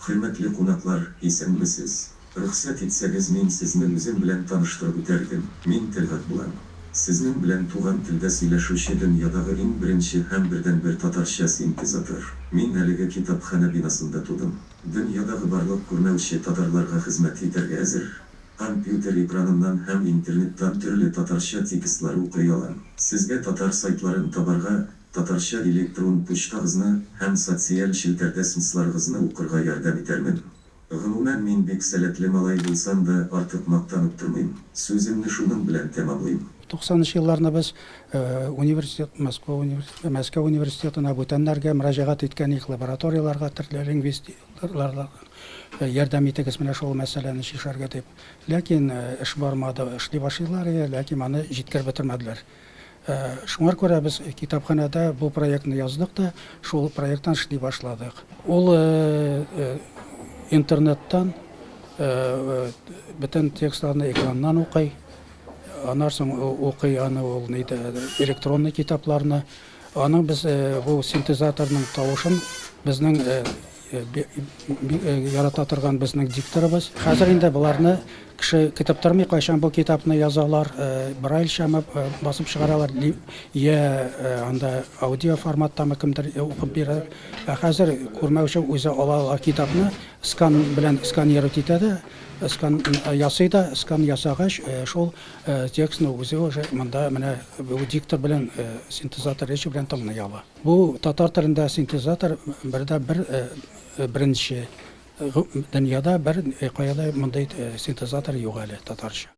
Хөрмәтле кунаклар, исәнмесез! Рөхсәт итсәгез, мин сезне үзем белән таныштырып үтәр идем. Мин Тәлгать булам. Сезнең белән туган телдә сөйләшүче дөньядагы иң беренче һәм бердәнбер татарча синтезатор. Мин әлеге китапханә бинасында тудым. Дөньядагы барлык күрмәүче татарларга хезмәт итәргә әзер. Компьютер экраныннан һәм интернеттан төрле татарча текстлар укый алам. Сезгә татар сайтларын табарга, татарча электрон почтагызны һәм социаль челтәрдә смсларыгызны укырга ярдәм итәрмен. Гомумән, мин бик сәләтле малай булсам да, артык мактанып тормыйм. Сүземне шуның белән тәмамлыйм. 90 нчы елларны без университет, Москва университеты, Мәскәү университетына, бүтәннәргә мөрәҗәгать иткән идек, лабораторияләргә, төрле лингвистларга ярдәм итегез менә шул мәсьәләне чишәргә дип. Ләкин эш бармады, эшли башлыйлар иде, ләкин аны җиткереп бетермәделәр. Шуңар күрә без китапханәдә бу проектны яздык та, шул проекттан эшли башладык. Ул интернеттан бөтен текстларны экраннан укый. Аннан соң укый аны ул нидә электронный китапларны. Аның без бу синтезаторның тавышын безнең ярата торган безнең дикторыбыз. Хәзер инде боларны кеше көтеп тормый, кайчан бу китапны язалар, брайльчамы басып чыгаралар, йә анда аудио форматтамы кемдер укып бирә. Ә хәзер күрмәүче үзе ала ала китапны, скан белән сканировать итә дә, скан ясый да, скан ясагач, шул текстны үзе уже монда менә бу диктор белән, синтезатор речи белән тыңлый ала. Бу татар телендә синтезатор бердә бер беренче дөньяда бер кая да мондый синтезатор юк әле татарча.